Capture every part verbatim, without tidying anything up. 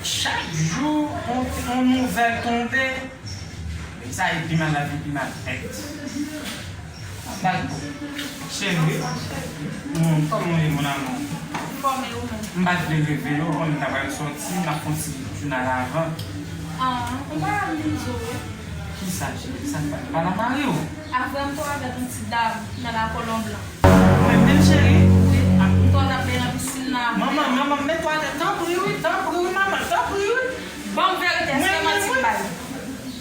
Chak jou, yon, yon nouvèl tonbe. Sa e pi mal, lavi pi mal. Èt. Cheri, kòman w ye, mon amour? M pa t vle reveye w, konn m ta pral sòti, m ap fè yon ti jounal avan. Ah, ou pa ap vin zo. Kisa, cheri? Sa k pa, pa la mari w? Apre m t wè avèk yon ti dam nan la Kolon Blan. Mwen menm, cheri? Wi, m t wè l ap beny nan pisin nan. Manman, manman, mete w atè, tanpri wi, tanpri wi, manman, tanpri wi. Ban m verite, èske manti m bay?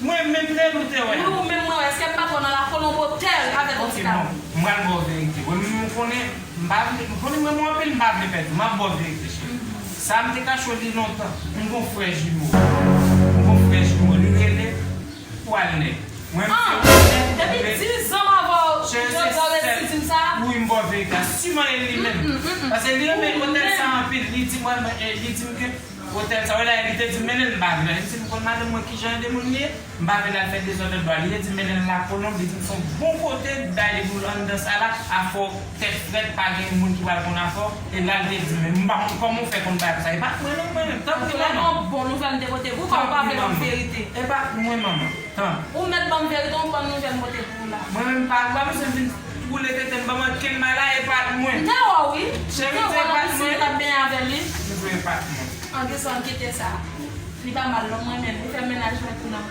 Mwen menm, Lelou te wè. Wi, ou menm mwen wè, èske m pa t wè w nan la Kolon Botèl avèk yon ti dam? Ok, bon, m pral ba w verite. Mwen menm, ou konnen, m pa vle, ou konnen mwen renmen w anpil, m pa vle pèdi w. M ap ba w verite, cheri. Sa m te kache w li lontan. M gon frè jimo. M gon frè jimo. Li rele Walnè. Mwen, ah, depi dizan m avè w, jodi a w resi di m sa? Wi, m ba w verite a. Siman e li menm. Paske li renmen otèl sa anpil. Li di mwen, eh, li di m ke otèl sa, wè la, li te di m mennen l, m pa vle. Li di m konn madanm mwen kijan de moun li ye. M pa vle l al fè dezòd anndan. Li te di m mennen l la Kolonb, li di m se yon bon kote, bay depi w anndan sa la, afè w tèt frèt, pa gen moun ki pral konn afè w. E la l te di m, men m pa konn kòman w fè konn bagay sa. E pa t mwen non, mwen menm, tanpri manman. Vrèman bon nouvèl m te pote pou ou, kòm ou pa vle ban m verite. E pa t mwen manman. Tan. Ou mèt ban m verite, yon bon nouvèl m pote pou ou la. Mwen menm pa, m pa bezwen vin woule tete m, ban m ankenn bagay, e pa t mwen. M te wè w wi. Cheri, m te wè w nan pisin, m t ap benyen avè li. M di w e pa t mwen. An gen sa, ann kite sa. Li pa mal non, mwen menm, li fè mennaj mwen tou non.